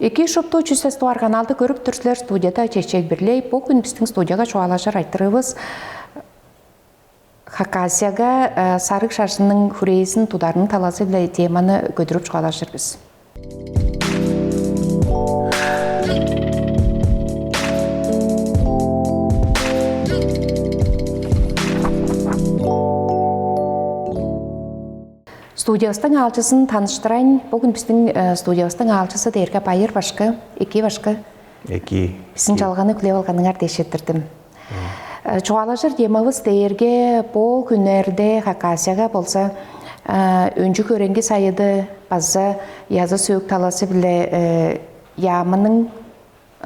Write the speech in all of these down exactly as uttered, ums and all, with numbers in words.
Эки шупту чүсес туар каналды көрүп тур силер, студияда Чечек Бирлей. Бу күн биздин студияга чугаалажыр айтырывыс Хакасияга сарыг шажының хүрээзин тударының талазы-биле теманы көдүрүп чугаалажыр бис. Студиябыстың аалчызын таныштырайн, бүгүн биздин студиябыстың аалчызы дээрге Байыр башкы, эки башкы. Эки. Биздин чалганы хүлээп алганыңар дээш четтирдим. Чугаалажыр темабыз дээрге бо күннерде Хакасияга болза өнчү көреңги сайыды база язы сөөк таласы биле яамының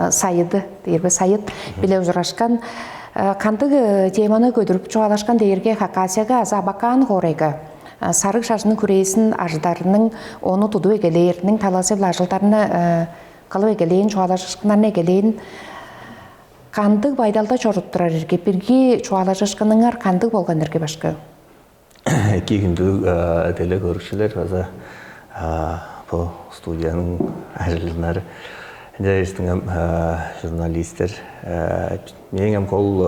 сайыды дээрбе сайыт биле ужурашкан. Кандыг теманы көдүрүп чугаалашкан дээрге Хакасияга азы Абакаан хоорайга сарыг шажының хүрээзин ажыдарының, ону тудуп эгелээриниң талазы биле ажылдарны кылып эгелээн, чугаалашкыннарны эгелээн. Кандыг байдалда чоруп турар ирги? Бирги чугаалажышкыныңар кандыг болган ирги, башкы? Эки хүндүлүг деле көрүкчүлер база бу студияның ажылыннары, ынча эстиңем журналисттер. Мээң эм кол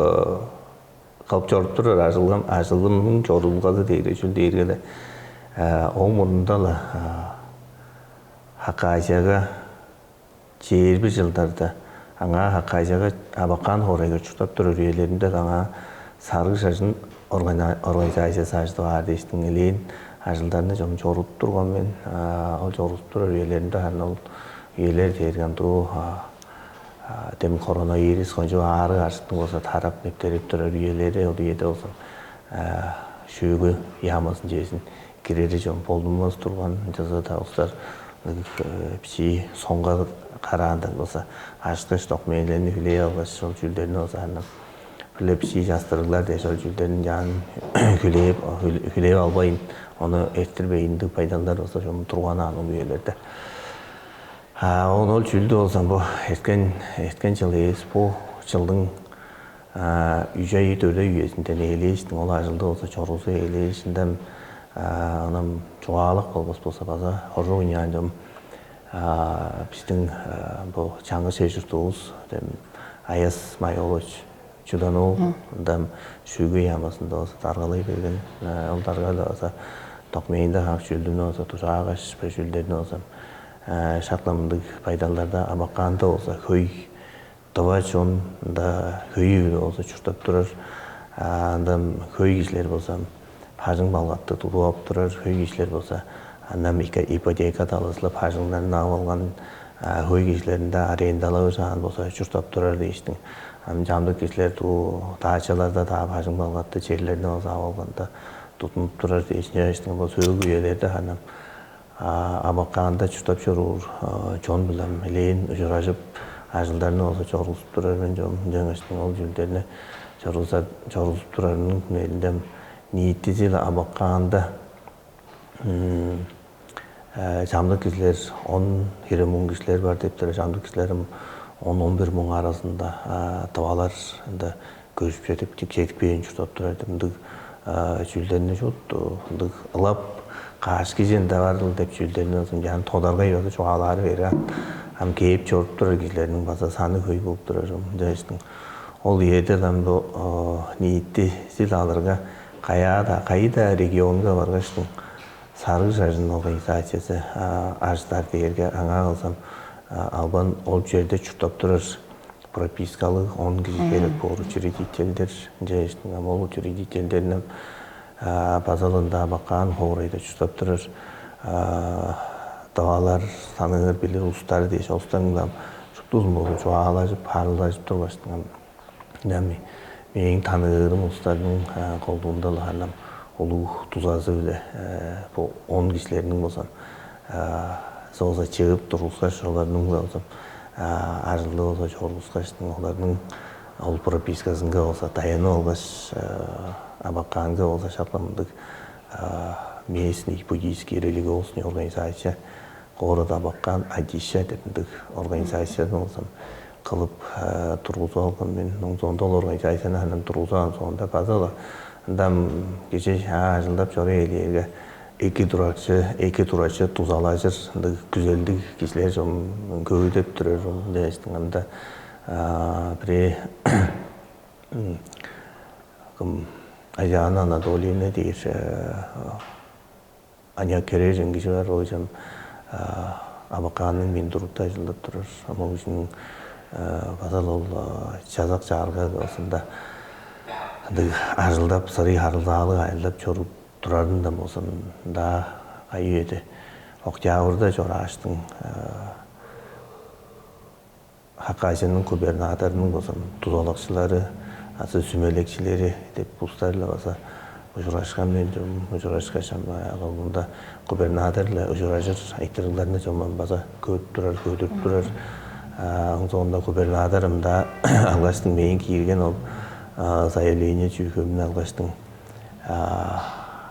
кылып чоруп турар ажылым, ажылымның чорулгазы дээрге чүл дээрге эле ооң мурнунда-ла Хакасияга чээрби жылдарда аңаа Хакасияга Абакан хоорайга чурттап турар үелеримде аңаа сарыг шажын организациясы ажыдып аар дээштиң элээн ажылдарны чом чорудуп турган мен. Ол чорудуп турар үелеримде аны ол үелер дээрге андуу дем коронавирус кончуг аарыг аржыттың болза тарап нептереп турар үелери, ол үеде болза шүүгү яамазын чээзин кирери чон болдунмас турган. Ынчалза-даа улустар бичии соңга караандан болза ажыткыш документилерни хүлээп алгаш, ол чүүлдерни болза аны биле бичии частырыглар дээш ол чүүлдерин чаан хүлээп хүлээп албайн, ону эрттирбейн ындыг байдалдар болза чон турган аан ол үелерде. А ол ол чүүлдү болза бу эрткен эрткен чыл эвес, бу чылдың үч ай дөрт ай үезинде ээлээштиң ол ажылды болза чорузу ээлээшинден ынам чугаалак болбос болза база хоржок ыйнаан чом биздин бу чаңгыс эжуртувус дем Аяс Майолович Чудануу ындам шүүгү яамазында болза даргалай берген. Ол дарга-ла база документиде хаак чүүлдүнү болза дужаагаш бе чүүлдерни болза шак мындыг байдалдарда Абакаанда болза хөй дыва чон ында хөйү-биле болза чурттап турар. Ында хөй кижилер болза бажың балгатты тудуп ап турар, хөй кижилер болза ынам ипотека талазылап бажыңнарын ап алган, хөй кижилеринде арендалап ышаан болза чурттап турар дээштиң. Ам чамдык кижилер дуу даачаларда-даа бажың балгатты черлерни болза ап алганда тудунуп турар дээш, ынчаштың бо сөөлгү үелерде ханам Абакаанда чурттап чоруур чон-биле элээн ужуражып, ажылдарны болза чоргузуп турар мен чон. Ынчангаштың ол чүүлдерни чоргузуп турарының хүнелинден ниитизи-ле Абакаанда чамдык кижилер он хире муң кижилер бар деп турар, чамдык кижилерим он он бир муң аразында тывалар ында көжүп чедип чедип кээн чурттап турар деп ындыг чүүлдерни чуут ындыг ылап каш кижи ында барыл деп чүүлдерни ынчан тодаргай база чугаалаары берген. Ам кээп чоруп турар кижилерниң база саны хөй болуп турар ынчаштың ол иеде ам бу ниитти сил алырга каяада кайда регионга баргаштың сарыг шажын организациясы ажыдар дээрге аңаа калзам албан ол черде чурттап турар пропискалыг он кижи херек боор учредительдер. Ынча ам ол учредительдеринен базалында бакаан хоорайда чурттап турар давалар саныыр билир улустар дээш олустардан шуптузун болуп чугаалажып харылдажып турбаштың ам мээң таныырым улустарның колдуунда-ла ханам улуг дузазы-биле бо он кижилерниң болзам сооза чыып тургускаш оларның болзам ажылды болза чоргускаштың оларның ол прописказынга болза даянып алгаш абаккаанга болза шаптамындыг местный буддийский религиозный организация город Абаккан Адиша деп ындыг организацияны болзам кылып тургузуп алган мен. Оңзондо ол организацияны андан тургузаан соонда база ындам кижи ажылдап чоруй элээрге Эки турачы, эки турачы дузалажыр ындыг күзелдиг кижилер чом көбүдеп турар чом дээштиң анда бир кым Ажаана Анатольевна дээр аныяк херээжен кижи бар, ол чам Абаканның Минтрудта ажылдап турар. Ама ол кижиниң база ол чазак чаарга болзунда ындыг ажылдап сырый харылзаалыг ажылдап чоруп турарындан болзун-даа кайы эди октябрьда чорааштың Хакасияның губернаторунуң болзун дузалакчылары азы сүмелекчилери деп улустар-ла база ужурашкан мен чом ужурашкаш ам алгында губернатор-ла ужуражыр айтырыгларны чоман база көрүп турар, көдүрүп турар. Ооң соонда губернатор ымда алгаштың мээң киирген ол заявление чүүхемин алгаштың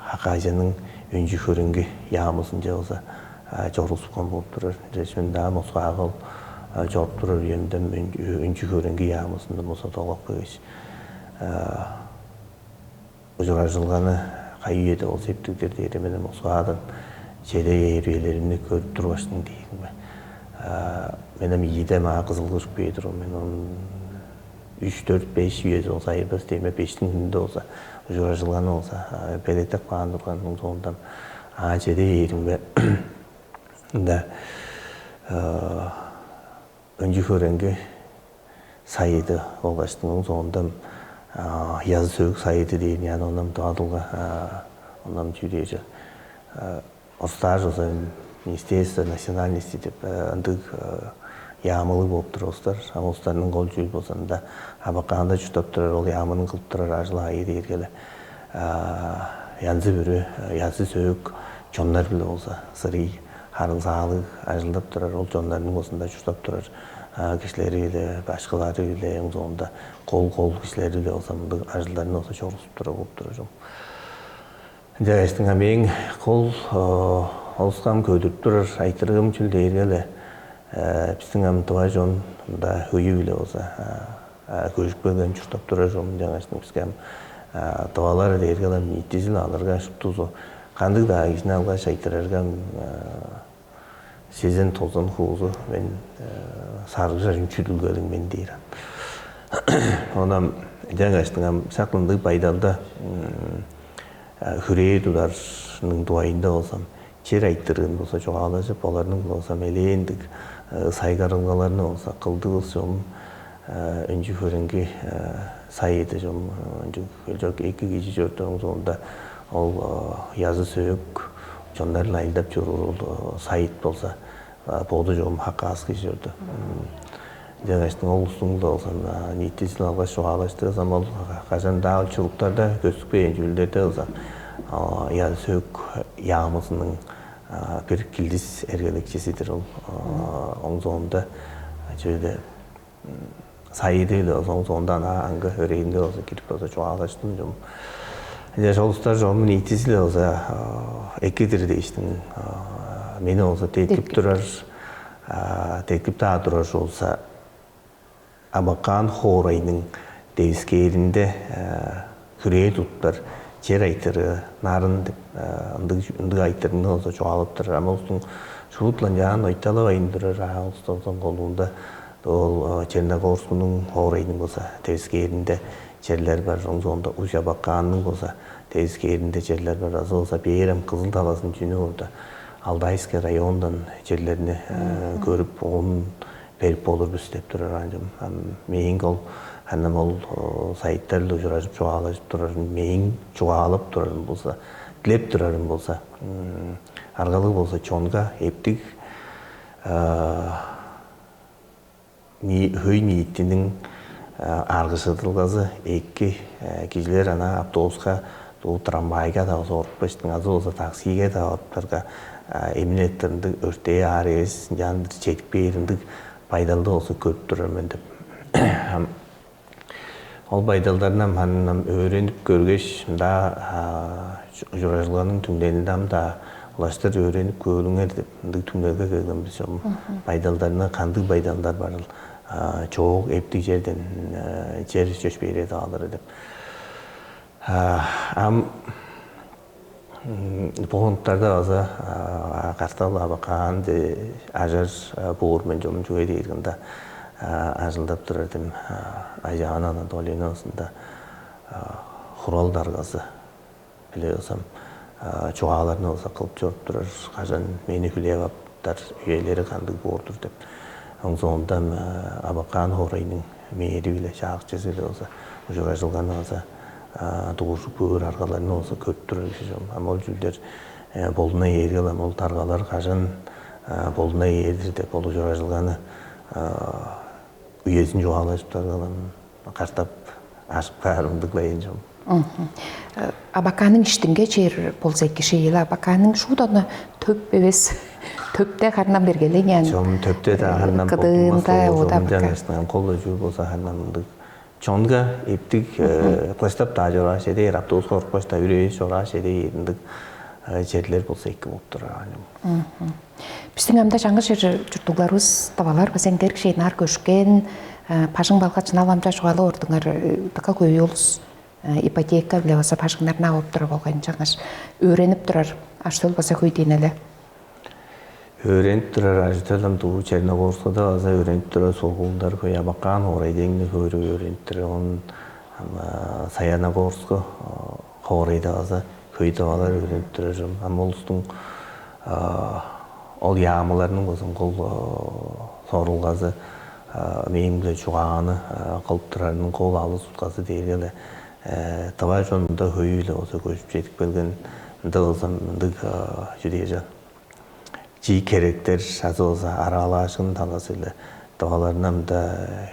Хакасияның өнчү хөреңги яамызынче болза чоргузупкан болуп турар. Чечимин-даа Москвага ол чоруп турар үемден өнчү хөреңги яамызында болза долгап кегеш ужуражылганы кайы үеде болза эптиктер дээр мен Москвадан чеде ээрбээлеримни көрүп турбаштың дийин бе. Мен ам ийиде маа кызыл кужуп кээр мен он үч, төрт, беш үези болза айырбас дейме бештиң хүнүндө болза ужуражылганы болза белеттеп каан турганның соондан аа чеде ээримге ында өнчү хөреңги сайыды болгаштың соондан язы сөг сайыды дээр яны онам дадылга онам чүү дээр Орустаар болза Министерство национальности деп ындыг яамылыг болуп тур улустар. Ам улустарның кол чүүл болза ында абакаанда чурттап турар ол яамының кылып турар ажыл аайы дээргеле янзы бүрү язы сөөк чоннар биле болза сырый харылзаалыг ажылдап турар ол чоннарның болзунда чурттап турар кижилери биле башкылары биле эң соонда кол кол кижилери биле болза мындыг ажылдарны болза чоргузуп турар болуп турар чоң. Ынча эстиң мээң кол олускам көдүрүп турар айтырыгым чүл дээрге эле бистиң ам тыва чон мында хөйү-биле болза көжүп келген чурттап турар чон ынчангаш биске ам тывалар дээрге ам ниитизин алырга шуптузу кандыг-даа кижини алгаш айтырарга ам сезен тозан хуузу мен сарыгжар үнчүдүлгелиг мен дээр ам. Онам ынчангаштың ам шак ындыг байдалда хүрээ тударның дугайында болзам, чер айтырыын болза чугаалажып, оларның болзам элээндиг сайгарылгаларны болза кылдывыс чогум өнчү хөреңги сайыды чогум өнчү хөлчок эки кижи чордуруң соонда ол язы сөөк чоннар-ла айылдап чоруур ол сайыт болза боду чогум хакас кижи чорду. Ынчангаштың ол улустуң-ла болза ниитисин алгаш чугаалаштывыс ам ол кажан-даа ол чуруктарда көстүкпээн чүүлдерде болза язы сөөк яамызының бир килдис эргелекчиси-дир ол. Оң соонда чүведе сайыдыы-ла болза оң соонда ана аңгы өрээинге болза кирип болза чугаалаштым чум. Ынча шолустар чомун ийдизи-ле болза эки-дир дээштиң. Мени болза деткип турар, деткип-даа турар болза Абакаан хоорайның девискээринде хүрээ туттар чер айтырыы нарын деп ындыг ындыг айтырыны болза чугаалап турар. Ама улустуң шуут-ла ынчаан ойталавайн турар аа улустардан колуунда ол Черногорскунуң хоорайның болза девискээринде черлер бар. Оң соонда Усть Абакаанның болза девискээринде черлер бар. Азы болза бээр ам кызыл талазын чүнү болду Алтайский райондан черлерни көрүп оон берип болур бис деп турар анчым. Мээң ол анам ол сайыттар-ла ужуражып чугаалажып турарын мээң чугаалап турарым болза, дилеп турарым болза, аргалыг болза чонга эптиг хөй ниитиниң аргыжыдылгазы эки кижилер ана автобуска дуу трамвайга-даа болза орупкаштың азы болза таксиге-даа оруптарга эмин эртер ындыг өртээ аар эвес ынчаан чедип кээр ындыг байдалды болза көрүп турар мен деп. Ол байдалдарны ам ханындан өөренип көргеш, мында ужуражылганың түңнелинде ам-даа улаштыр өөренип көөрүңер деп ындыг түңнелге келген бис чогум. Байдалдарны кандыг байдалдар барыл чоок эптиг черден чер чөпшээрел алыры деп. Ам Бу хонуктарда база картал абакаан ажар боор мен чогум, чүге дээрге ында ажылдап турар дем Айжаан Анатольевна ында хурал даргазы биле ызам чугааларны база кылып чоруп турар, кажан мени хүлээп аптар үелери кандыг боор-дур деп. Оң соонда абакаан хоорайның мээри биле чаагыкчызы биле база ужуражылганы база дугуржуп көөр аргаларны база көрүп турар кижи чогум. Ам ол чүүлдер болуна ээргелем ол даргалар кажан болуна ээрдир деп ол ужуражылганы үезин чугаалажыптаргалам картап ажып каарымдыглайын чогум. Абаканың иштинге чер болза эки шеел абаканың шуудану төп эвес төпте харнам бергелеңян Чом төпте да харнам кыдыында ода абака. Кол чүүл болса харнамдык. Чонга эптик кылаштап да жорааш эдээр, автобуска коркпаш да үрээш жорааш эдээр ындык черлер болса эки болуп турар. Биздиң амда чаңгыс чер чурттугларыбыз тавалар база эңдерик шейнаар көшкен, бажың балга чынал амча чугаалап ордуңар, дыка көй улус ипотека биле база бажыңнарны алып тура болган чаңгаш өөренип турар аштыл база хөй дейнеле. Өөренип турар ажы-төлүм дуу Черногорскуда база өөренип турар сургуулдар хөй абакаан хоорай деңни хөөрү өөренип турар. Он Саяногорску хоорайда база хөй тавалар өөренип турар. Ам улустуң ол яамыларның болзун кол сорулгазы мээң-биле чугааны кылып турарының кол алыс утказы дээрге-ле тыва чонунда хөйү-ле болза көжүп чедип келген ында болза мындыг чүдээжен чий керектер азы болза араалаашкын талазы-биле тываларны ында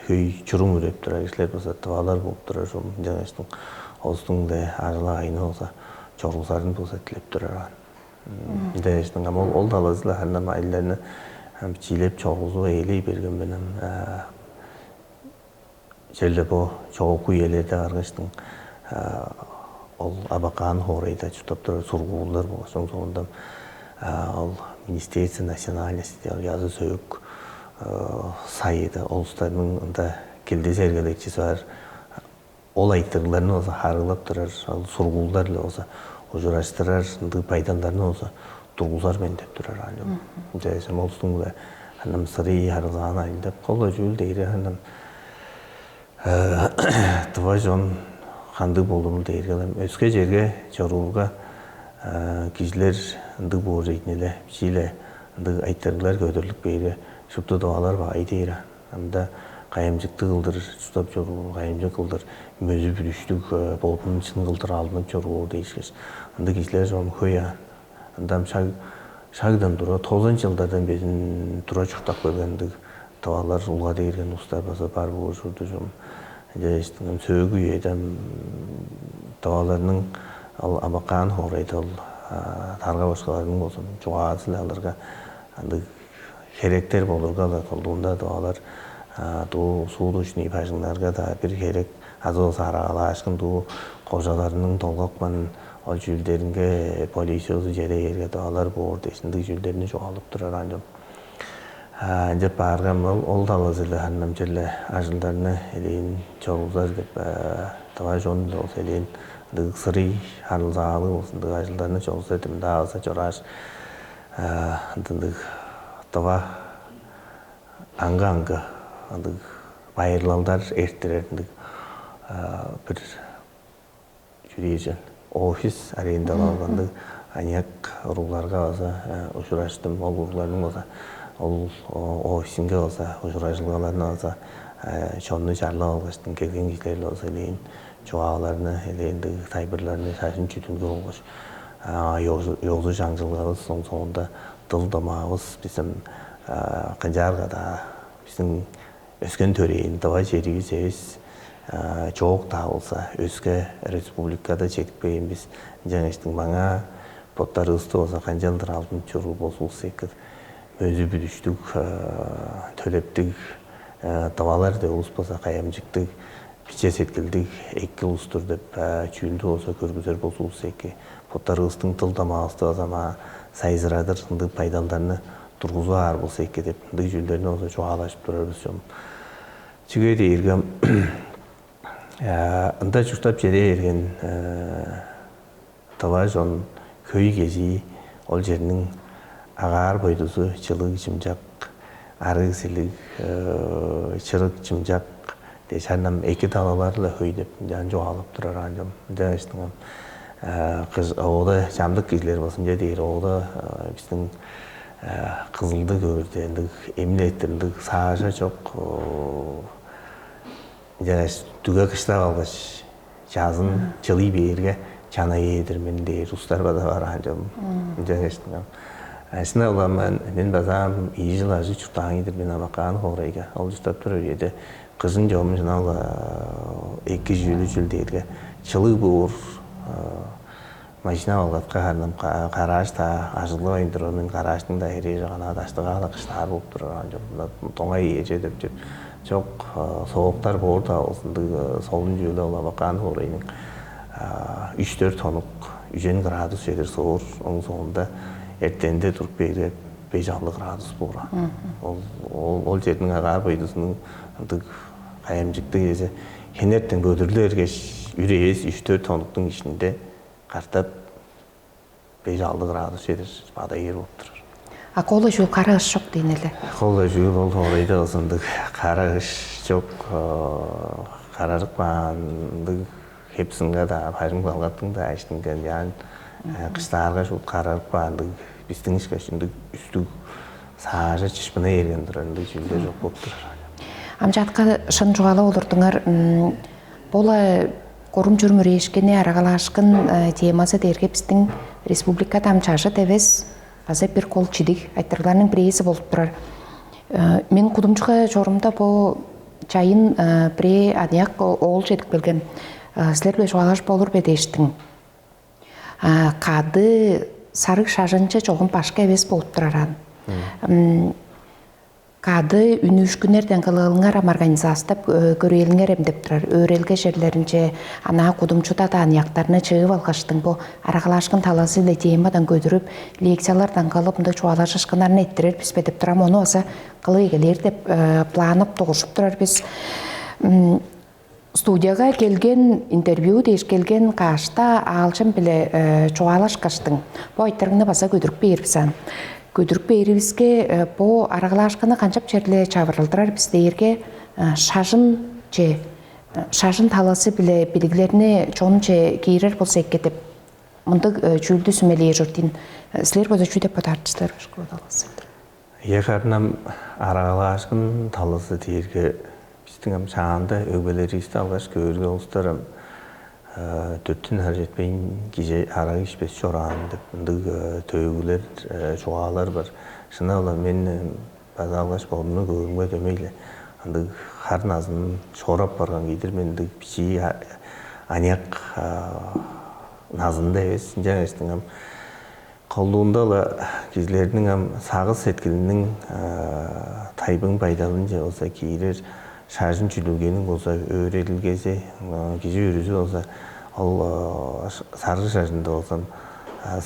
хөй чуруң үреп турар кижилер болза тывалар болуп турар ужурлуг ынчангаштың олустуң-биле ажылаайны болза чоргузарын болза тилеп турар. Ынчангаштың ол ол талазы-биле ханнам айларны бичиилеп чоргузуп ээлей берген мен. Черле бо чогуку үелерде баргаштың ол абакаан хоорайда чурттап турар сургуулдар болгаш оң соонда ол министерство национальности ол язы сөөк сайыды олустарның ында килдис эргелекчиси бар. Ол айтырыгларны болза харыылап турар ол сургуулдар-биле болза ужураштырар ындыг байдалдарны болза тургузар мен деп турар аан. Ынча дээш ам олустуң-биле ынам сырый харылзаан айылдап кол-ла чүүл дээри ынам тыва чон кандыг болурул дээрге ылам өске черге чоруурга кижилер ындыг боор ийин эле бичии-ле ындыг айтырыглар көдүрлүп бээрге шупту тывалар багай дээр. Ында кайамчыктыг кылдыр чурттап чоруур, кайамчык кылдыр мөзү-бүдүштүг бодун чын кылдыр алдынып чоруур дээшкеш, ындыг кижилер чогум хөй аан. Ында ам шаг шагдан тура тозан чылдардан безин тура чурттап келген ындыг тывалар улга дээрген улустар база бар боор чорду чогум. Ынчаштың сөөгү үеде тываларның ал абакаан хоорайда ол тарга башкаларының болзун чугаазы-ла аларга ындыг херектер болурга-ла колдуунда-даа олар дуу суудучнуй бажыңнарга-даа бир херек азы болза араалаашкын дуу кожаларының долгапкан ол чүүлдеринге полициязы чеде бээрге-даа олар боор дээш ындыг чүүлдерни чугаалап турар аан чоп. Ынчап баарга ол ол талазы-ла ханнам черле ажылдарны элээн чоргузар деп тыва чон-биле болза элээн ындыг сырый харылзаалыг болзун ындыг ажылдарны чоргузар деп мындааваза чорааш ындыг тыва аңгы-аңгы ындыг байырлалдар эрттирер ындыг бир чүрээжен офис арендалаарга ындыг аныяк уругларга база ужураштым. Ол уругларның база ол офисинге база ужуражылгаларны база чонну чарлап алгаштың келген кижилер база элээн чугааларны элээн ындыг тайылбырларны шажын чүдүлгү болгаш ёзу чаңчылгавыс соң соонда дыл домаавыс бистиң канчаарга-даа бистиң өскен төрээн дывай черивис эвес чоок-даа болза өске республикада чедип кээримбис ынчангештиң маңаа боттарывысты болза канчалдыр алдынып чоруур болзувусса эки мөзү бүдүштүг төлептиг дывалар деп улус болза кайамчыктыг биче сеткилдиг эки улус-тур деп чүүлдү болза көргүзер болзувусса эки боттарывыстың дыл дамаавысты база маа сайзырадыр ындыг байдалдарны тургузуп аар болза эки деп ындыг чүүлдерни болза чугаалажып турарывыс чом. Чүге дээрге ында чурттап чеде берген тыва чон хөй кезии ол черниң агаар бойдузу чылыг чымчак, арыг силиг, чырык чымчак дээш, ам эки талалар-ла хөй деп ынчан чугаалап турар аан чом. Ынчан ээштиң ам кыш оода чамдык кижилер болза ынча дээр, оода бистиң кызылдыг өөрдээлдиг, эмин эрттирлиг саажа чок, ынчангаш дүге кыштап алгаш, чазын чылый бээрге чанай ээр-дир мен дээр улустар база бар аан чом. Ынчангаш ам шынап-ла мен база ам ийи чыл ажыг чурттаан кижи-дир мен, Абакан хоорайга. Ол чурттап турар үеде кыжын чогум шынап-ла эки чүүл, чүл дээрге чылыг боор, машина-балгатка харын ам гараж-даа ажыглавайн турар мен, гаражтың-даа херээ чок, анаа даштыгаа-ла кыштаар болуп турар аан чом. Мында доңай ээже деп чүве чок, сооктар боор-даа болза, ындыг солун чүве-ле ол Абакан хоорайның. Үш-дөрт хонук үжен градус чедир соор, ооң соонда эртенинде туруп кээрге беш-алды градус боор аан. Ол ол ол черниң агаар бойдузунуң ындыг кайгамчыктыг эвези, хенертен көдүрүле бергеш, үр эвес үш-дөрт хонуктуң иштинде катап беш-алды градус чедир бада бээр болуп турар. А кол-ла чүүл кара кыш чок дээн эле. Кол-ла чүүл ол хоорайда болза ындыг кара кыш чок, карарып каан ындыг, хеп-сынга-даа, бажың-балгаттың-даа иштинге ынчаан кыштаарга шуут карарып каан ындыг, бистиң ышкаш ындыг үстүг саажа чыпшына берген турар ындыг чүүлдер чок болуп турар. Ам чаатка шын чугаалап олурдуңар, бо-ла корум-чурум үрээшкини, арагалаашкын темазы дээрге бистиң республикада ам чажыт эвес, база бир кол чидиг айтырыгларның бирээзи болуп турар. Мен кудумчуга чорумда бо чайын бирээ аныяк оол чедип келген, силер-биле чугаалажып болур бе дээштиң. Кады сарыг шажынче чогум башка эвес болуп турар аан. Кады үнүүшкүннерден кылыылыңар ам организастап көрээлиңер эм деп турар. Өөрелге черлеринче, анаа кудумчуда-даа аныяктарны чыып алгаштың, бо арагалаашкын талазы-биле темадан көдүрүп, лекциялардан кылып, мындыг чугаалажыышкыннарны эрттирер бис бе деп турам. Ону база кылып эгелээр деп планнап дугуржуп турар бис. Студияга келген, интервью дээш келген каш-даа аалчым-биле чугаалашкаштың, бо айтырыгны база көдүрүп бээр бис аан. Көдүрүп бээривиске, бо арагалаашкынны канчап черле чавырылдырар бис дээрге, шажынче, шажын талазы-биле билиглерни чонче киирер болза эки деп, мындыг чүүлдү сүмелээр чордуйн. Силер болза чүү деп бодаар силер, башкы бодалгазы? Ийе, харын ам арагалаашкын талазы дээрге, бистиң ам шаанда өгбелеривисти алгаш көөрге, улустар ам дөртен хар четпейн кижи арага ишпес чораан деп ындыг төөгүлер, чугаалар бар. Шынап-ла мен база алгаш бодумнуң көөрүмге дөмей-ле ындыг хар назын шорап барган кижи-дир мен, ындыг бичии аныяк назында эвес. Ынчангаштың ам колдуунда-ла кижилерниң ам сагыш-сеткилиниң тайбың байдалынче болза киирер, шажын чүдүлгениң болза өөредилгези, кижи бүрүзү болза ол сарыг шажында болза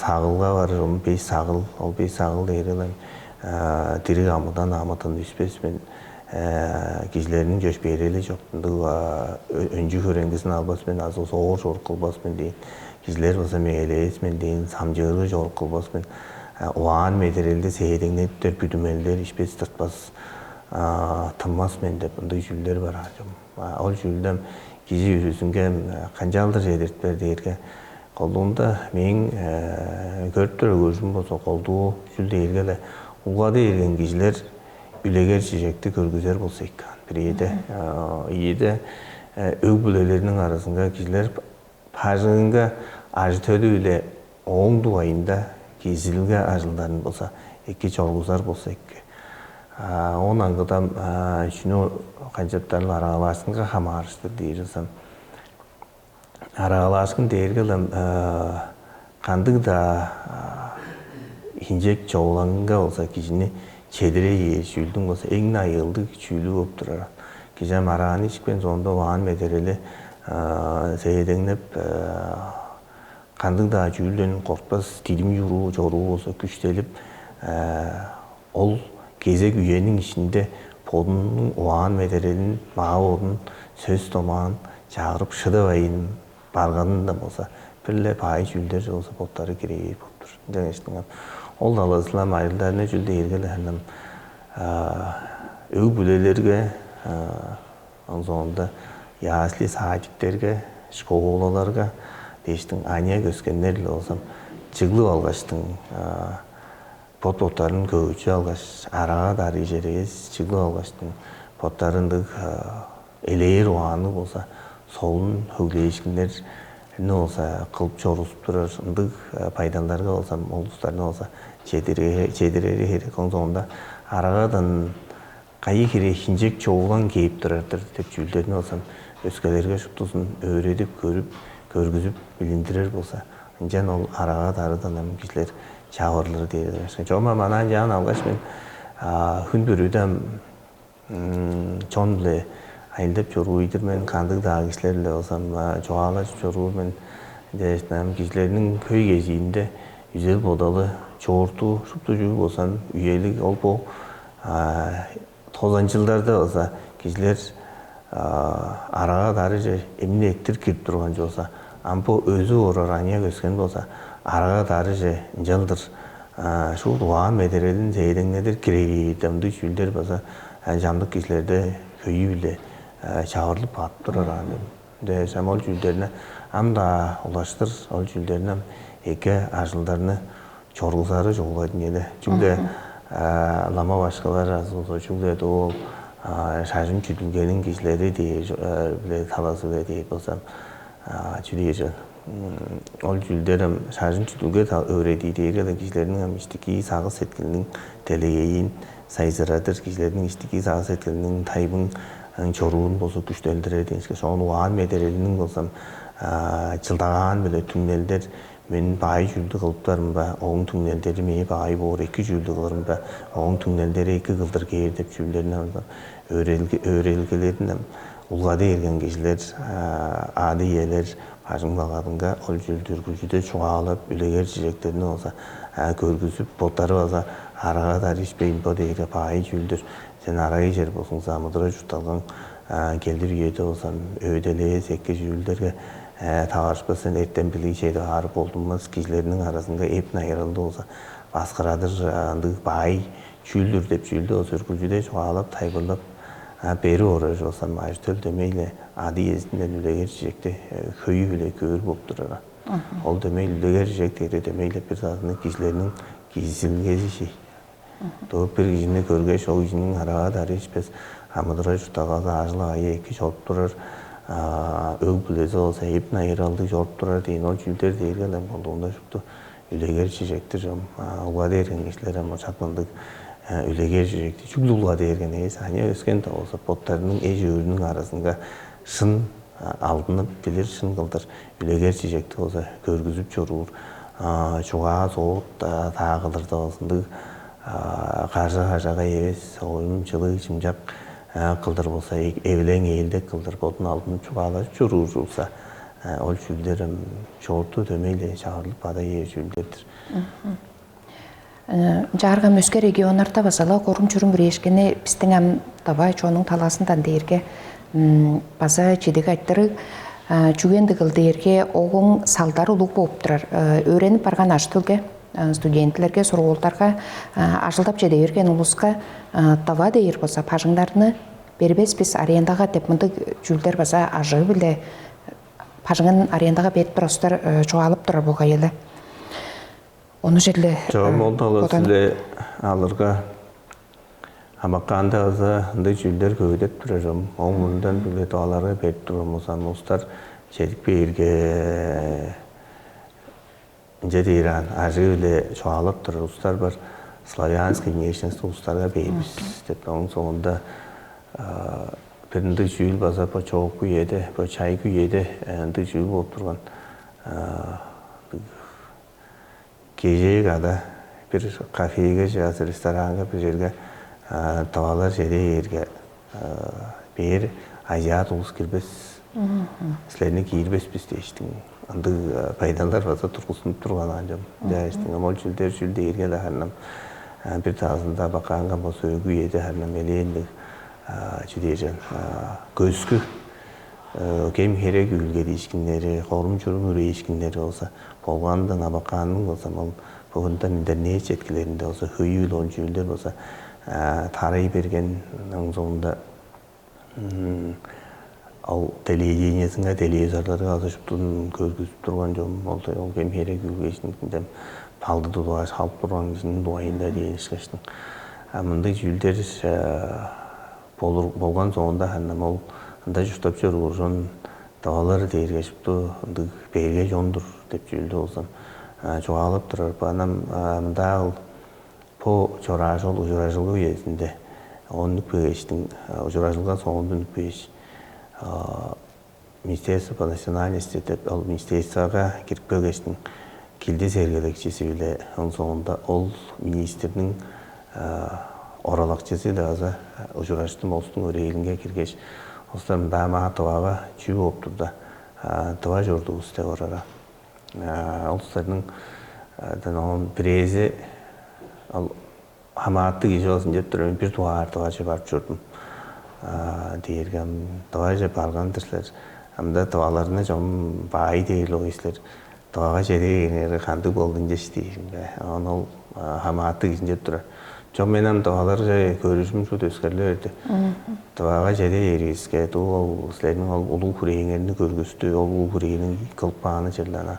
сагылга барыр, ол беш сагыл, ол беш сагыл дээрге дириг амыдан амыдын үспес мен, кижилерниң чөпшээрели чок, ындыг өнчү-хөреңгизин албас мен азы зоор чорук кылбас мен дээн. Кижилер болза мегелевес мен дээн, самчыыргы чорук кылбас мен, угаан-медерелди сээдеңнедиптер бүдүмелдер ишпес-тыртпас, тынмас мен деп ындыг чүүлдер бар аан чом. Ол чүүлдү ам кижи бүрүзүнге канчалдыр чедиртер дээрге, колдуунда мээң көрүп турар көрүжүм болза, колдуу чүүл дээрге-ле улгады берген кижилер үлегер-чижекти көргүзер болза эки аан. Бир ийеде, ийеде өг-бүлелериниң аразынга кижилер бажыңынга ажы-төлү-биле ооң дугайында кезиилге ажылдарын болза эки чоргузар болза эки. Оон аңгыда ам чүнү канчаптарыл арагалаашкынга хамаарыштыр дээр болза, арагалаашкын дээрге-ле ам кандыг-даа хинчек човулаңынга болза кижини чедире бээр чүүлдүң болза эң айыылдыг чүүлү болуп турар. Кижи ам арааны ишкен соонда угаан медерели сээдеңнеп, кандыг-даа чүүлден кортпас, дидим чоруу, чоруу болза күштелип, ол кезек үениң иштинде бодунуң угаан-медерелин, маа-бодун, сөс-домаан чагырып шыдавайн барганында болза, бир-ле бай чүүлдер болза боттары кирээр болуп Ынчангаш ол талазы-биле ам ажылдарны чүл дээрге-ле ам өг-бүлелерге, оон соонда ясли, садиктерге, школаларга дээштиң аныяк өскеннер-биле болза ам чыглып алгаштың, бот-боттарын көөгүчүп алгаш, арага дарыжер эвес, чыглып алгаштың боттары ындыг элээр угаанныг болза, солун хөглээшкиннерни болза кылып чорузуп турар, ындыг байдалдарга болза, ол улустарны болза чедирери херек. Оон соонда арагадан кайы хире хинчек човулаң кээп турар-дыр деп чүүлдерни болза өскелерге шуптузун өөредип көрүп, көргүзүп билиндирер болза, ынчан ол арага дарыдан ам кижилер чавырлыр дээр. Чогум ам анаан чаан алгаш мен хүн бүрүдө ам чон-биле айылдап чоруур-дур мен, кандыг-даа кижилер-биле болза ам чугаалажып чоруур мен. Дээштиң ам кижилерниң хөй кезиинде үзел-бодалы, чоорту, шупту чүүл болза ам үелиг. Ол бо тозан чылдарда болза кижилер арага дарыже эмне эттир кирип турган чүве болза, ам бо өзүп орар аныяк өскен болза арага дарыже ынчалдыр шуут угаан-медерелин зээдеңнедир киревээр ындыг чүүлдер база чамдык кижилерде хөйү-биле чавырлып каап турар аан деп. Дээш ам ол чүүлдерни ам-даа улаштыр, ол чүүлдерни ам эки ажылдарны чоргузары чугула-дыр ийин але. Чүгле лама башкылар азы болза чүгле ол шажын-чүдүлгениң кижилери дээр-биле, талазы-биле дээр болза ам, чүү дээр чүвел, ол чүүлдер ам шажын-чүдүлге өөредир дээрге-ле кижилерниң ам иштики сагыш-сеткилиниң делегейин сайзырадыр, кижилерниң иштики сагыш-сеткилиниң тайбың чоруурун болза күштелдирер дээш, оон угаан-медерелиниң болза ам чылдагаан-биле түңнелдер. Мен баай чүүлдү кылыптарым ба, ооң түңнелдери мээң баай боор, эки чүүлдү кылырым ба, ооң түңнелдери эки кылдыр кээр деп чүүлдерни өөредилгелерин улгады берген кижилер ады иелер бажың багадынга ол чүүлдү үргүлчүдө чугаалап, үлегер чижектерни болза көргүзүп, боттары база арага-дары ишпейн бо дээрге баай чүүлдүр. Сен арай чер болзуңза, амыдырал-чуртталгаң келир үеде болза ам өөделээс эки чүүлдерге таварышпас сен, эртем-билиг чедип аар болдунмас, кижилерниң аразынга эп-найыралды болза баксырадыр ындыг баай чүүлдүр деп чүүлдү болза үргүлчүдө чугаалап, тайылбырлап берип орар болза ам, ажы-төл дөмей-ле ады иезинден үлегер чижекти хөйү-биле көөр болуп турар. Ол дөмей үлегер чижек дээрге дөмей-ле бир саазында кижилерниң кижизидилгези ший. Дуу бир кижини көргеш, ол кижиниң арага-дары ишпес, амыдырал-чуртталгазы, ажыл-агыйы эки чоруп турар, өг-бүлези болза эп-найыралдыг чоруп турар дээн ол чүүлдер дээрге-ле ам колдуунда шупту үлегер чижек-тир чоп. Улгады берген кижилер ам ошак ындыг үлегер чижекти чүгле улгады берген эвес, аныяк өскен-даа болза боттарының эш-өөрүнүң аразынга шын алдынып билир, шын кылдыр үлегер чижекти болза көргүзүп чоруур, чугаа-соот-даа кылырда болза ындыг кажаа-кажаа эвес, оюн-чылыг, чымчак кылдыр болза, эвилең-ээлдек кылдыр бодун алдынып чугаалажып чоруур болза, ол чүүлдер ам чоорту дөмей-ле чавырлып бада бээр чүүлдер-дир. Ынчаарга ам өске регионнарда база-ла корум-чурум үрээшкини бистиң ам тыва чоннуң талазындан дээрге база чидиг айтырыг, чүге ындыгыл дээрге ооң салдары улуг болуп турар. Өөренип барган ажы-төлге, студентилерге, сургуулдарга, ажылдап чеде берген улуска тыва дээр болза бажыңнарны бербес бис арендага деп мындыг чүүлдер база ажыы-биле бажыңын арендага берип турар улустар чугаалап турар болгай але. Ону черле Чогум ол талазы-биле алырга, амакаанда база ындыг чүүлдер көвүдеп турар чоп. Ооң мурнундан биле дуаларга берип турган болза ам, улустар чедип кээрге, ынча дээр аан, ажыы-биле чугаалап турар улустар бар, славянский внешность улустарга бээр бис деп. Ооң соонда бир ындыг чүүл база бо чоокку үеде, бо чайгы үеде ындыг чүүл болуп турган. Кежээ када бир кафеге же азы ресторанга, бир черге тывалар чеде бээрге, бээр азиат улус кирбес, силерни киирбес бис дээштиң ындыг байдалдар база тургустунуп турган аан чоп. Дээштиң ам ол чүүлдер чүл дээрге-ле харын ам бир талазында бакаанга болза өг үеде харын ам элээн дег чүү дээр чүвел, көскү кем-херек үүлгедиишкиннери, корум-чурум үрээшкиннери болза, болган-даа, абакаанның болза, ол Оондан интернет четкилеринде болза хөй-үл он чүүлдер болза тарай берген. Оң соонда ол телевидениезинге, телевизорларга азы шуптун көргүзүп турган чом ол ол кем херек үлгезинден балды тудугаш халып турган кижиниң дугайында дээшкештиң. А мындай чүүлдер болур болган соонда ханнам ол ында чурттап чоруур ужун давалар дээрге шупту ындыг берге чон-дур деп чүүлдү болзам чугаалап турар. Банам мындаал бо чораажыл ужуражылга үезинде оон нүкпегештиң ужуражылга соонда нүкпеш министерство по национальности деп ол министерствога кирип келгештиң килди сергелекчиси биле оң соонда ол министрниң оралакчысы-биле база ужураштым. Олустуң өрээлинге киргеш, улустар мындаамаа тывага чүү болуп турда, тыва чордувус деп орара. Улустарның оон бирээзи ол хамааты кижи болзун деп тур мен бир дугаар тываже барып чордум. Дээрге ам тываже барган-дыр силер. Амда тываларны чом баай дээр ол силер. Тывага чеде кээрге кандыг болду ынчаш диижим бе? Оон ол хамааты кижинче тура. Чок, мен ам тываларже көрүжүм шуут өскерле берди. Тывага чеде кээривиске, дуу ол силерниң ол улуг хүрээңерни көргүстү, ол улуг хүрээниң кылып кааны черле ана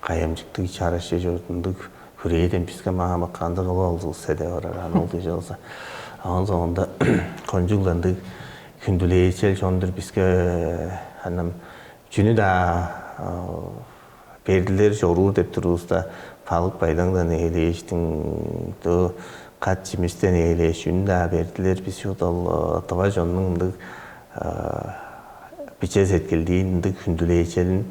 кайамчыктыг чараш чордундуг хүрээден биске маамык кандыг кылып алзывыс седе барар аны ол кижи болза. Оон соонда кончугландыг хүндүлээчел чон-дур биске анам чүнү-даа бердилер чоруур деп турувуста, балык байдаңдан ээлээштиң, доо кат чимистен ээлээш, чүнү-даа бердилер. Бис шуут ол тыва чоннуң ындыг биче сеткилдиин, ындыг хүндүлээчелин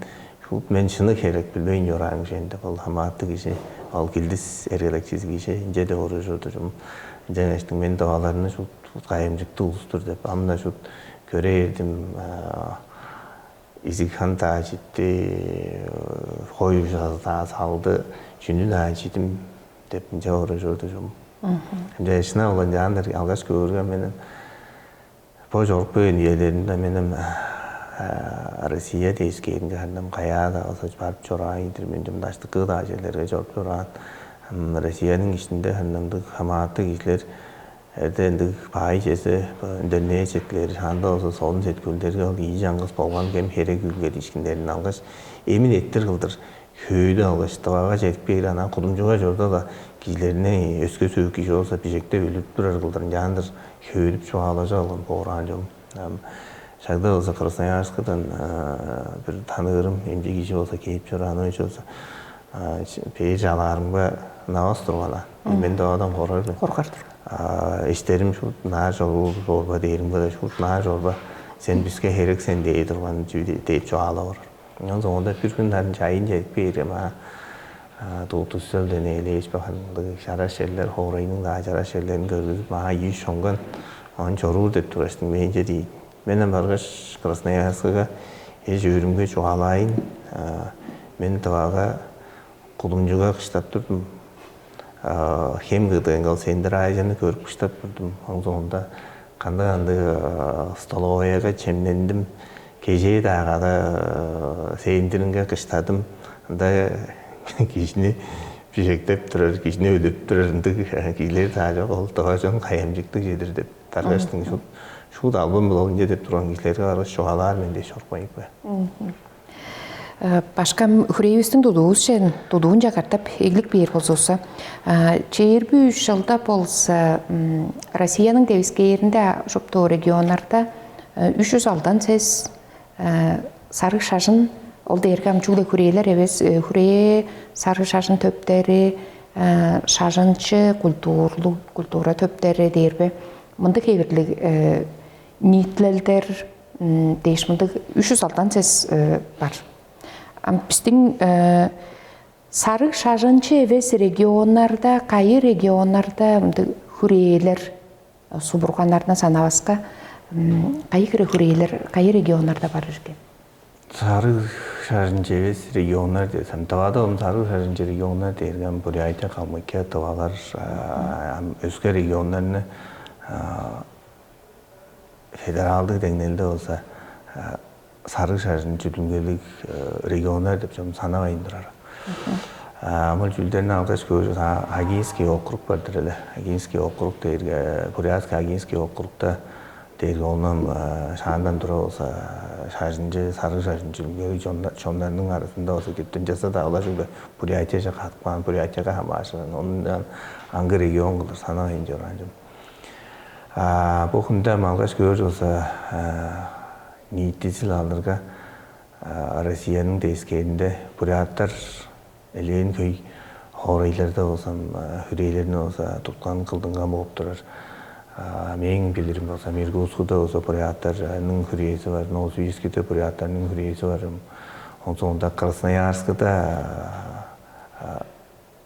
шуут мен шыны херек билбейн чораан кижи деп ол хамааты кижи, ол килдис эргелекчизи кижи ынча деп оружур-дур. Ынчангаштың мен тываларны шуут кайымчыктыг улус-тур деп ам-на шуут көрээрдим. Изиг-хан-даа читти, хой ужазы-даа салды, чүнү-даа чидим деп ынча оружур-дур чум. Ынча шынап ол ынчаан алгаш көөрге менен бо чоруп келген үелеримде менен Россия дээш кээринге ханнам каяа-даа болза барып чораан ийдир мен чум даштыкы-даа черлерге чоруп чораан. Россияның ишинде ханнамдыг хамааты кижилер эрде ындыг баай чезе үндернээ четкилери шаанда болза солун сеткүүлдерге ол ийи чаңгыс болган кем херек үүлгедишкиннерин алгаш эмин эттир кылдыр хөөдү алгаш дывага чедип кээр анан кудумчуга чорда-ла кижилерни өске сөөк кижи болза бижектеп өлүп турар кылдыр ынчаандыр хөөдүп чугаалажып алган боор аан чогум. Шагда болза Красноярскыдан бир таныырым эмчи кижи болза кээп чораан ой болза бээр чалаарымга ынавас турган аан. Мен доодан коргар мен. Коргар тур. Эштерим шуут наа чоруур чорба дээримге да шуут наа чорба сен биске херек сен дээ турган чүү дээп чугаалап орар. Онон соонда бир хүн дан чайын чедип кээрге маа дуу туссел дене элээш бахан шараш черлер хоорайның даа чараш черлерин көргүзүп маа ийи шонган оон чоруур деп тургаштың мээңче дейт. Мен ам баргаш Красноярскыга эш өөрүмге чугаалаайын. Мен дывага кудумчуга кыштап турдум. Хем кыдыынгал сендир аайжаны көрүп кыштап турдум. Оң соонда кандыг-кандыг столоваяга чемнендим. Кежээ-даа када сээндиринге кыштадым. Ында кижини бижектеп турар, кижини өлүп турар ындыг кижилер-даа чок. Ол дыважон кайамчыктыг чедир деп таргыштың шуут шуут албан болалынче деп турган кижилерге баргаш чугаалаар мен дээш чорупкан ийик бе? Башкам хүрээвистиң тудуувусчен тудуунче катап эглик бээр болзувусса, чээрби үш чылда болза Россияның девискээринде шупту регионнарда үч жүз алдан сес сарыг шажын ол дээрге ам чүгле хүрээлер эвес хүрээ сарыг шажын төптери, шажынчы культурлуг культура төптери дээрбе мындыг хевирлиг ниитилелдер дээш мындыг үш жүз алдан сес бар. Ам бистиң сарыг шажынчы эвес регионнарда, кайы регионнарда мындыг хүрээлер субурганнарны санаваска кайы хире хүрээлер кайы регионнарда бар ирген? Сарыг шажынчы эвес регионнар десем, Тывада ам сарыг шажынчы регионнар дээрге ам Бурятия, Калмыкия, Тывалар, ам өске регионнарны федералдык деңнелде болза сарыг шажын чүдүлгелиг регионнар деп чом санавайн турар. Амыл чүүлдерни алгаш көөр Агинский округ бар-дыр эле. Агинский округ дээрге, Бурятский Агинский округда дээрге оон шаандан тура болза шажынчы, сарыг шажынчы үлгелиг чоннарның арасында болза кириптен часа-даа улажыгда Бурятияже катып каан, Бурятияга хамаарышкан. Ону аңгы регион кылдыр санавайн чораан чүве. Бу хүнде малгаш көөр болза ниитизил алырга Россияның дээскээринде буряттар элээн хөй хоорайларда болза, хүрээлерни болза туткан кылдынган болуп турар. Мээң билирим болза, Иркутскуда болза буряттарның хүрээзи бар, Новосибирскиде буряттарның хүрээзи бар. Онсоонда Красноярскыда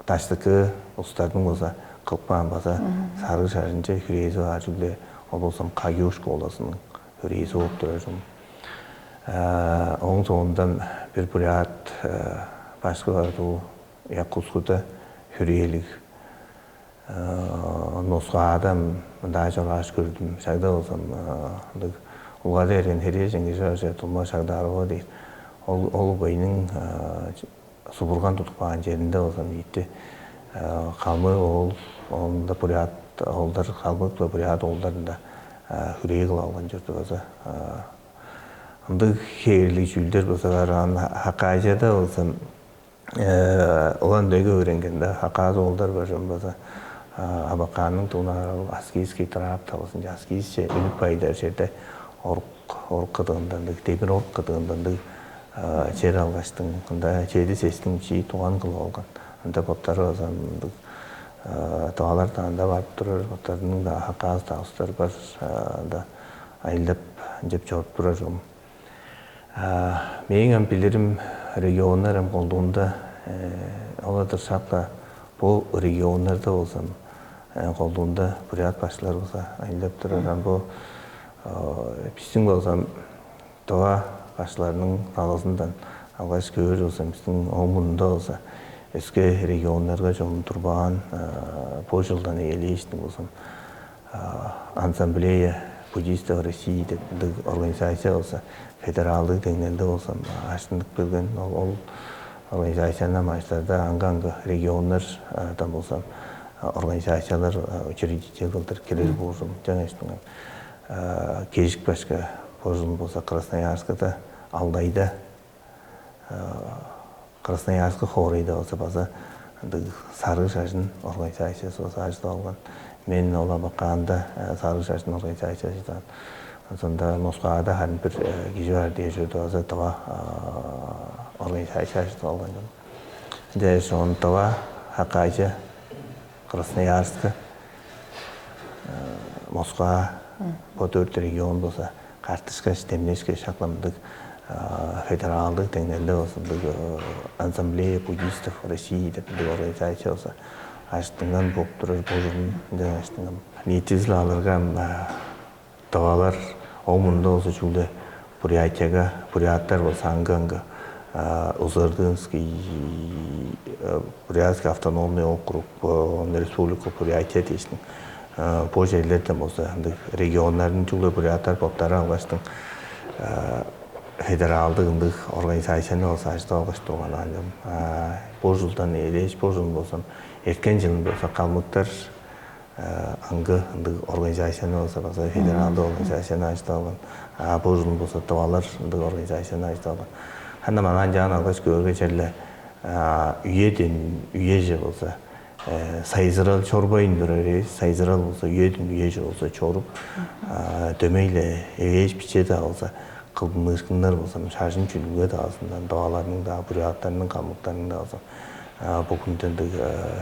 даштыкы улустарның болза кылып каан база сарыг шажынчы хүрээзи бар чүгле, ол болза Кагюшка олазының хүрээзи болуп турар. Ооң соондан бир бурят башкы бар, бул Якутскуда хүрээлиг. Москвада мындаа чорааш көрдүм. Шагда болза ындыг улгады берген херээжен кижи бар, че, Тумба Шагдарова дейт. Ол ол быйның субурган тудуп каан черинде болза ниити калмык оол, оонда бурят оолдар, калмык-ла бурят оолдарында хүрээ кылып алган чорду база. Ындыг хээрлиг чүүлдер болза бар. Ан Хакасияда болза улан дөйгө өөренгенде хакас оолдар бар чон база Абаканның туунаарал Аскизский тракт талазынче, Аскизче үнүп кайдар черде орук орук кыдыгындандыг, демир орук кыдыгындандыг чер алгаштың, ында чеди сестиң чии туган кылып алган. Ында боттары база ындыг тывалар-даа анда барып турар, боттарының-даа хакас-даа улустар бар, ында айылдап ынчап чоруп турар чогум. Мээң ам билирим, регионнар ам колдуунда ол-ла дыршап-ла, бо регионнарда болзам колдуунда бурят башкылар болза айылдап турар. Ам бо бистиң болзам тыва башкыларның талазындан алгаш көөр болзам, бистиң ооң мурнунда болза өске регионнарга чон турбаан, бо чылдан эгелээштиң болзам Ассамблея буддистов России деп ындыг организация болза, федералдыг деңнелде болза, аштынып келген. Ол, ол организацияны маштарда аңгы-аңгы регионнардан болза, организациялар, учредитель кылдыр келер болзун. Жаңаштың кежик башка болзун болза, Красноярскыда, Алтайда, Красноярск хоорайда болза база ындыг сарыг шажын организациясы болза ажыдып алган. Мен ол Абаканда сарыг шажын организациясы ажыдып алган. Ошонда Москвада харын бир кижи бар дээш, өдө база тыва организация ажыдып алган. Ынча ошон тыва, Хакасия, Красноярск, Москва, бо дөрт регион болза картышкаш, демнешкеш, шакламдыг федералдыг деңнелде болза ындыг Ассамблея буддистов России деп ындыг организация болза ажыттынган болуп турар, божурун ынчан ажыттынган. Ниитизил алырга, тывалар, ооң мурнунда болза чүгле Бурятияга, буряттар болза аңгы-аңгы Узырдынский, Бурятский автономный округ, Республика Бурятия дээштиң, бо черлерден болза ындыг регионнарны чүгле буряттар боттары алгаштың федералдыг ындыг организацияны болза ажыдып алгаш турган. Бо чылдан эгелээш, бо чылын болзам, эрткен чылын болза калмыктар аңгы ындыг организацияны болза база федералдык организацияны ажыдып алган. А бо чылын болза тывалар ындыг организацияны ажыдып алган. Ханна манаа ынчаан алгаш көөрге, черле үеден үеже болза сайзырал чорбайн турар эвес, сайзырал болза үеден үеже болза чоруп, дөмей-ле эвээш биче-даа болза кылдыныышкыннар болза, шажын чүдүлге даазындан, тываларның-даа, буряттарның, калмыктарның-даа болза бо хүнде ындыг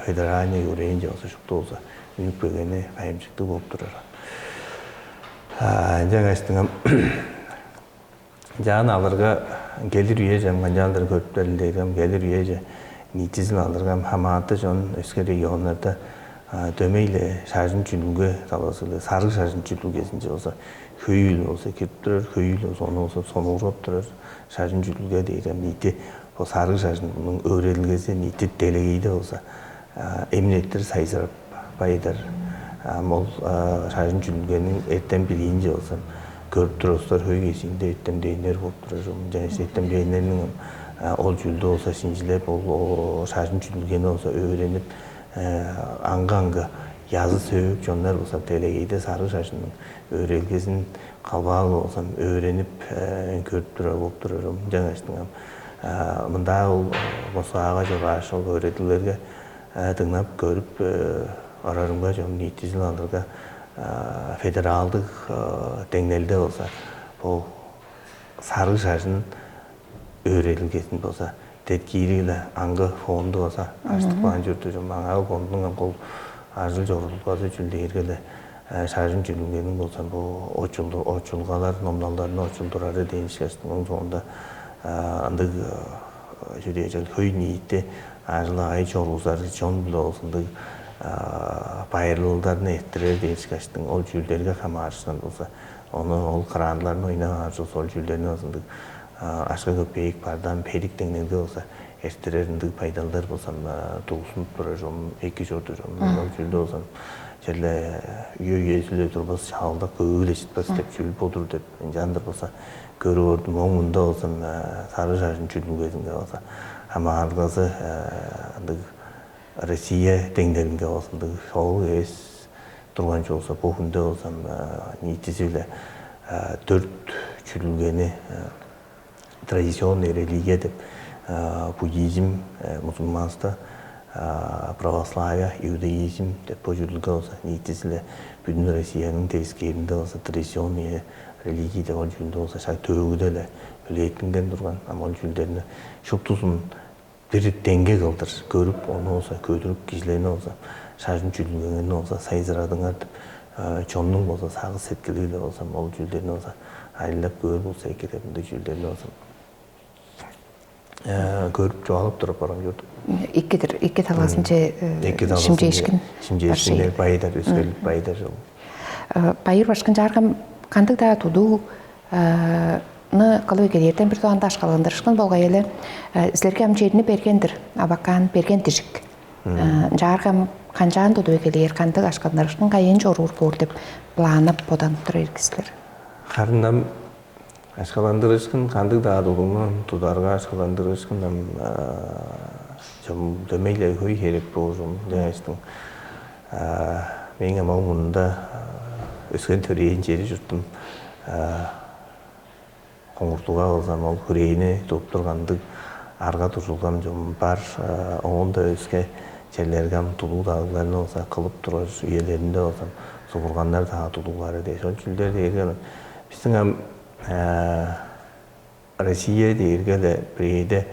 федеральный уровеньче болза шупту болза үнүп келгени кайгамчыктыг болуп турар. Ынчангаш дыңам, чаан алырга, келир үеже ам канчаалдыр көрүптер илдеергем, келир үеже ниитизин алыргам, хамааты чон өске регионнарда дөмей-ле шажын чүдүлге талазы-биле, сарыг шажын чүдүлгезинче болза хөй-үл болза кирип турар, хөй-үл болза ону болза сонуургап турар. Шажын чүдүлге дээрге ниити бо сарыг шажынның өөредилгези ниити делегейде болза эмнеттир сайзырап байыдар. Ам ол шажын чүдүлгениң эртен билиинче болза көрүп турувустар хөй кезиинде эртемденнер болуп турар. Жана эртемденнерниң ол чүүлдү болза шинчилеп, ол шажын чүдүлгени болза өөренип, аңгы-аңгы язы сөөк чоннар болза делегейде сарыг шажынның өөрелгезин калбаалы болзам өөренип көрүп турар болуп турар. Жана мындаа ол Москвага чорааш, ол өөредилерге дыңнап көрүп орарымга, чон ниитизин алырга, федералдык деңнелде болза бу сарыг шажын өөредилгезин болза деткиири-биле аңгы фонду болза аштык баан чүрдү. Маңаа фондунуң кол ажыл чорудулгазы чүл дээрге-ле шажын чүлүнгениң болза бу очулгалар, номналдарны очулдурары дээн ишкаштың. Оң соонда ындыг чүрээжел хөй ниити ажыл-агай чоруузар чон-биле болза ындыг байырлалдарны эрттирер дээш каштың. Ол чүүлдерге хамаарышкан болза, ону ол кыраанларны ойнап аар чок, ол чүүлдерни болза ындыг ашка көпейик бардан перик деңнелге болза эрттирер ындыг пайдалдар болзам тугузунуп турар чон, эки чорду чон. Ол чүүлдө болзам черле үе үезүле турбас, шаалдак көөгүле чытпас деп чүүл болур деп ынчаандыр болза көрүп ордум. Оң мында болзам сары шажын чүдүлгезинге болза хамаарылгазы ындыг Россия деңнелинге болза ындыг шоолуг эвес турган чүве болза, бо хүнде болзам ниитизи-биле дөрт чүдүлгени, традиционный религия деп, буддизм, мусульманство, православие, иудаизм деп бо чүдүлге болза ниитизи-биле бүдүн Россияның девискээринде болза традиционный религии деп ол чүүлдө болза шак төөгүде-ле үлээттинден турган. Ам ол чүүлдерни шуптузун бир деңге кылдыр көрүп, ону болза көдүрүп, кижилерни болза шажын чүдүлгеңерни болза сайзырадыңар деп чоннуң болза сагыш сеткили-биле болза ол чүүлдерни болза айылдап көөр болза эки деп ындыг чүүлдерни болза көрүп чугаалап туруп барган чордум. Иккидир, икки талаасынче Эки талаасынче шимчээшкин. Шимчээшкиннер байдар, өскерлик байдар жол. Байыр башкын чааргам кандыг-даа тудуу ны кылып эгелээрден бир дуганда ашкаландырышкын болгай эле. Силерге ам черни бергендир, абакаан берген дижик. Чааргам канчаан тудуп эгелээр, кандыг ашкаландырышкын кайын чоруур боор деп планып боданып тур эргистер. Харын ам ашкаландырышкын кандыг-даа тудуңну тударга ашкаландырышкын ам чом дөмейлей хөй херек боожум дээштиң. Мээң ам ол мурнунда өскен төрээн чери чуртум Коңгуртуга болзам ол хүрээни туруп тургандыг арга дуржулгам чом бар. Оон-даа өске черлерге ам тулуг дагыгларны болза кылып турар үелеринде болзам субурганнар даа тулуглары дээш ол чүүлдер дээрге биздин ам Россия дээрге эле бирээде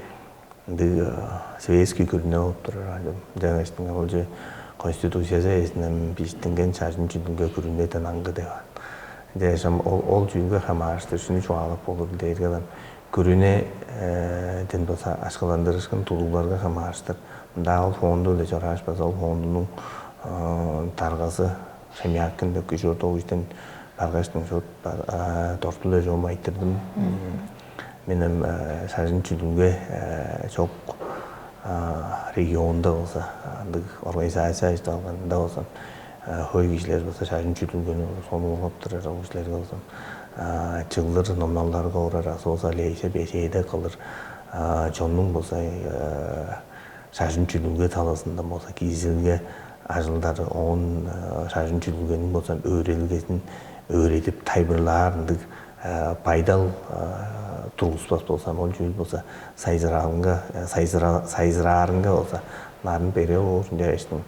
ындыг светский күрүнө болуп турар. Жаңаштың олче конституциясы эсинен биштинген чажын чүдүнге күрүнеден аңгы деп ан. Дээшем ол ол чүүлге хамаарыштыр шүнү чугаалап болур дээрге күрүнеден база ашкаландырышкын тулугларга хамаарыштыр. Мында ол фонду эле чорааш база ол фондунуң даргазы Шемякин деп кижи орта оюштан баргаштың шот тортуле чоом айтырдым. Мен эм шажын чүдүлге чок регионда болза андыг организация ажыдалганда болзам хой кижилер болза шажын чүдүлгени сонуургаптырар ол кижилерге болзам чыглыр номналдарга урар азы болза лейсе бежээде кылыр чоннуң болза шажын чүдүлге талазында болза киизилге ажылдары оон шажын чүдүлгениң болза өөрелгезин өөредип тайбырлаар ындыг байдал тургузбас болзам ол чүүл болза сайзыраалынга сайзыраарынга болза нарын бере боор ынча эштиң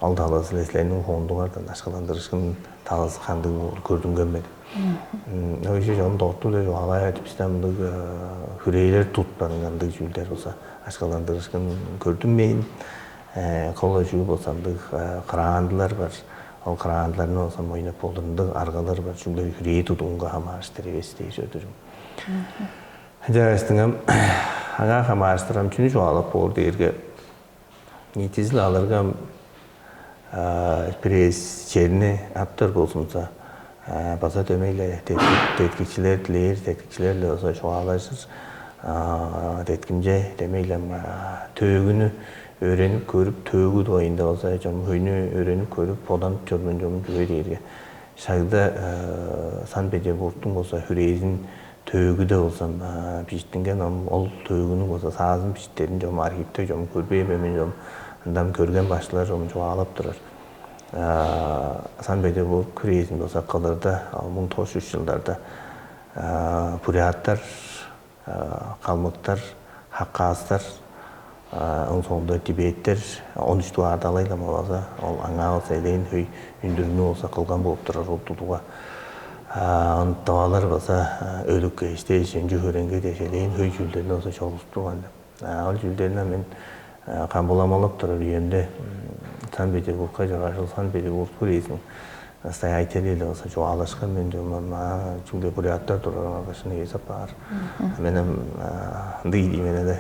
ол талазы силерниң хондуңардан ашкаландырышкын талазы кандыг боор көрдүнген мен. Өйшү чон докту деп алай айтып бистен мындыг хүрээлер тутпаан ындыг чүүлдер болза ашкаландырышкын көрдүнмейн. Кол өчүү болсамдыг кыраандылар бар. Ол кыраандыларны болсам ойнап болдурумдуг аргалар бар. Чүгле хүрээ тудуунга хамаарыштыр эвес дээш өдүрүм. Ынчангаш дыңам аңаа хамаарыштырам чүнү чугаалап боор дээрге ниитизил алыргам бирээс черни аптар болзумза база дөмейле деткикчилер дилээр деткикчилерле база чугаалажыр деткимче демейлем төөгүнү өөренип көрүп төөгү дугайында база чом хөйнү өөренип көрүп боданып чордун чом чүве дээрге Шагда Санкт-Петербургтуң болза хүрээзин төөгүде болзам бижиттинген, ол төөгүнүң болза саазын бижиттерин чом архивте чом көрбээн мен, чом ындан көрген башкылар чом чугаалап турар. Санкт-Петербург хүрээзин болза кылырда, муң тос чүс чылдарда буряттар, калмыктар, хакастар, ооң соонда тибеттер, он үч дугаар Далай-лама база ол аңаа болза элээн хөй үндүрүмнү болза кылган болуп турар ол тудуга. Ынтывалар база өлүкке иштээш, өнчү хөреңге дээш элээн хөй чүүлдерни болза чогулуп турган деп. Ол чүүлдерни мен камбыламалап турар үемде Санкт-Петербургка чорааш, ол Санкт-Петербург хүрээзиниң настоятели-биле болза чугаалашкан мен, чогум чүгле буряттар турарыңар башкыны эзап баар. Мен ам ындыг ийдим эле,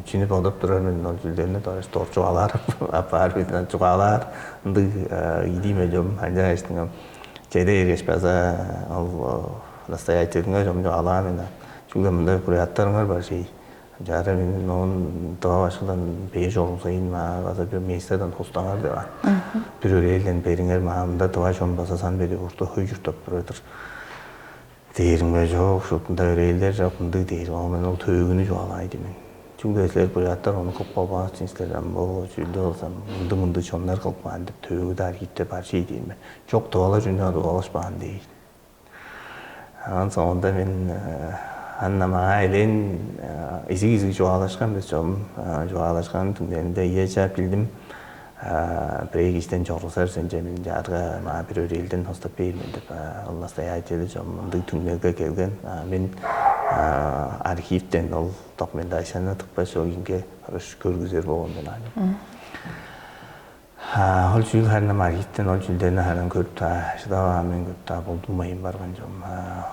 чүнү бодап турар мен ол чүүлдерни дораш дор чугаалаар апаар мен, чугаалаар ындыг ийдим эле чогум. Ынчангаштың ам чеде бергеш база ол настоятелиңер чогум чугаалаан мен. Чүгле мында буряттарыңар бар шей. Чаара мен оон дыва башкыдан бээр чоргузайын, маа база бир местадан хостаңар деп аан. Бир өрээлден бериңер, маа мында дыва чон база Санкт-Петербургда хөй чурттап турар-дыр. Дээримге, чок, шуптунда өрээлдер чок, ындыг дээр. Оон мен ол төөгүнү чугаалаай дим мен. Чүгле силер буряттар ону кылып калбаан силер, ам бо чүүлдү болза мынды-мынды чоннар кылып каан деп төөгү-даа архивте бар чей дээн мен. Чок, дывалар чүнү ап угалашпаан дээр. Анын соонда мен аны маңаа элээн изиг-изиг чугаалашкан бис чогум. Чугаалашканын түңнелинде ийе чаап билдим. Бирээ киштен чоргузар сен че мен чаарга маа бир өрээлден хостап бээр мен деп ол настоятели чогум мындыг түңнелге келген. Мен архивтен ол документацияны тыппас ол кимге көргүзер болгон мен аны. Ол чүүл харын ам архивтен ол чүүлдерни харын көрүп-даа шыдаваан мен, көрүп-даа болдунмайн барган чогум.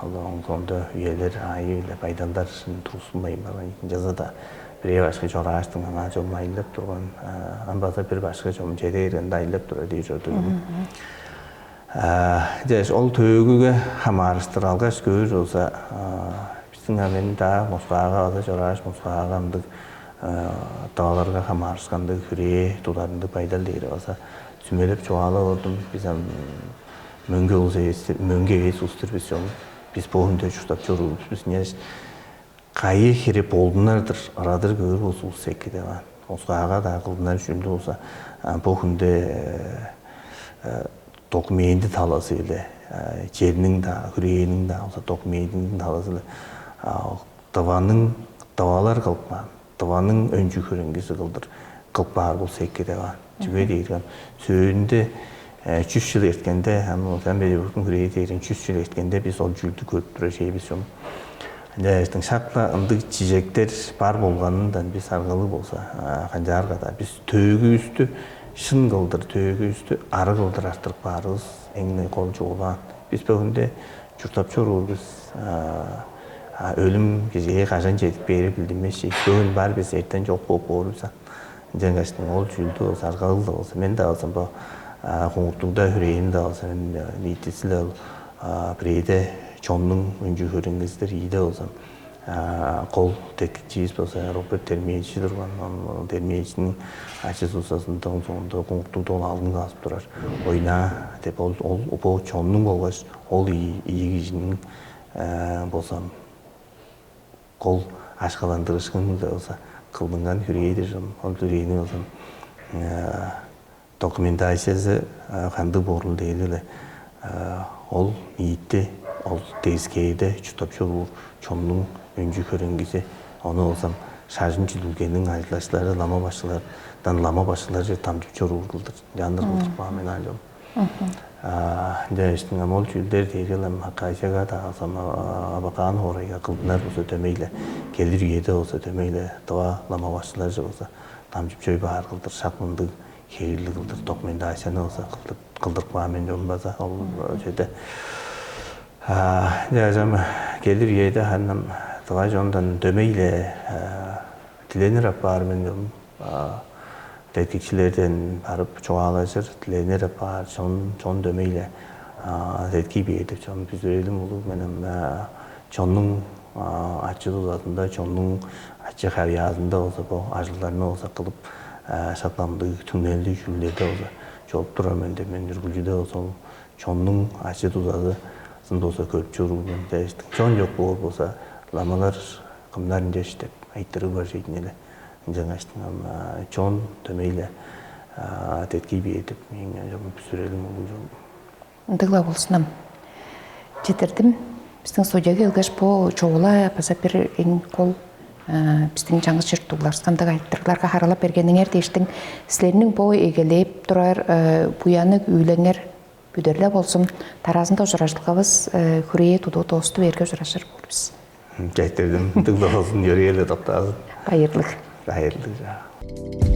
Ол оңзоонда үелер аайы-биле байдалдар тургузунмайн барган ийин. Ынчалза-даа бирээ башкы чорааштың аңаа чогум айылдап турган. Ам база бир башкы чогум чеде бергенде айылдап турар дээр чорду. Дээш ол төөгүге хамаарыштыр алгаш көөр болза, бистиң ам эми-даа Москвага база чорааш, Москвага ындыг дываларга хамаарышкан ындыг хүрээ тударындыг байдал дээри база сүмелеп чугаалап ордум. Бис ам мөңге улус эвес, мөңге эвес улус-тур бис чогум. Бис бо хүнде чурттап чоруур улус бис, ынчаш кайы хире болдунар-дыр, ырадыр көөр болзувус эки деп аан. Москвага-даа кылдынар чүүлдү болза, бо хүнде документи талазы-биле, черниң-даа, хүрээниң-даа болза документиниң талазы-биле дываның, дывалар кылып каан, дываның өнчү-хөреңгизи кылдыр кылып каар болза эки деп аан. Чүге дээрге сөөлүнде чүс чыл эрткенде, ам Санкт-Петербургтуң хүрээ дээрин чүс чыл эрткенде бис ол чүүлдү көрүп турар чей бис чогум. Ынчаштың шак-ла ындыг чижектер бар болганындан бис аргалыг болза, канчаарга-даа бис төөгүвүстү шын кылдыр, төөгүвүстү арыг кылдыр арттырып каарывыс эң-не кол чугулаан. Бис бөгүнде чурттап чоруур бис. Өлүм кижээ кажан чедип кээри билдинмес чей. Бөгүн бар бис, эртен чок бооп боор бис. Ынчангаштың ол чүүлдү болза аргалыг-ла болза, мен-даа болзам бо куңуртугда хүрээни-даа болза, мен ниитизи-ле ол бирээде чоннуң өнчү-хөреңгизи-дир, ийиде болзам кол деткикчивис болза Роберт Дермиевич турган. Ол Дермиевичтиң ачы-суузазында, ооң соонда куңуртугда ол алдын каазып турар. Ойнаа деп ол, ол бо чоннуң болгаш ол ийи, ийи кижиниң болзам кол акшаландырыышкыны-биле болза кылдынган хүрээ-дир чогум. Ол хүрээни болза документациязы кандыг боорул дээри-ле, ол ниити ол девискээрде чурттап чоруур чоннуң өнчү-хөреңгизи, ону болзам шажын-чүдүлгениң ажылдакчылары, лама башкылардан лама башкыларже дамчып чоруур кылдыр, ынчандыр кылдыр кылып каан мен аан чогум. Ынча эштиң ам ол чүүлдер дээрге ам Хакасияга-даа, ам Абакан хоорайга кылдынар болза дөмей-ле, келир үеде болза дөмей-ле дыва лама башкыларже болза дамчып чоруй баар кылдыр шак мындыг хевирлиг кылдыр документацияны болза кылдыр, кылдырып каан мен чогум база ол чеде. Ынча ам келир үеде харын ам дыва чондан дөмей-ле диленип апаар мен чогум. Деткикчилерден барып чугаалажыр, диленип апаар, чон, чон дөмей-ле деткий бээр деп чон бүзүрелим улуг. Мен ам чоннуң ачы-дузазында, чоннуң ачы-хавыяазында болза бо ажылдарны болза кылып, шак ындыг түңнелдиг чүүлдерде болза чоруп турар мен деп, мен үргүлчүде болза ол чоннуң ачы дузазы сын болза көрүп чоруур мен дээштиң. Чон чок боор болза, ламалар кымнар ынчаш деп айтырыг бар чейдин эле. Ынчангаштың ам чон дөмейле деткий бээр деп мээң чогум бүзүрелим улуг чогум. Ындыгла болсунам. Четирдим. Биздин студияга келгеш, бу чогула база бир эң кол биздин жаңы чыртууларскандыг айтырыгларга харалап бергениңер дээштиң, силерниң бу эгелээп турар буянныг үүлеңер бүдерле болзун. Таразында ужуражылгавыс хүрээ тудуу доосту берге ужуражыр болурбуз. Четирдим. Дыгла болзун, йөрээле токтаазын. Байырлыг. Байырлыг.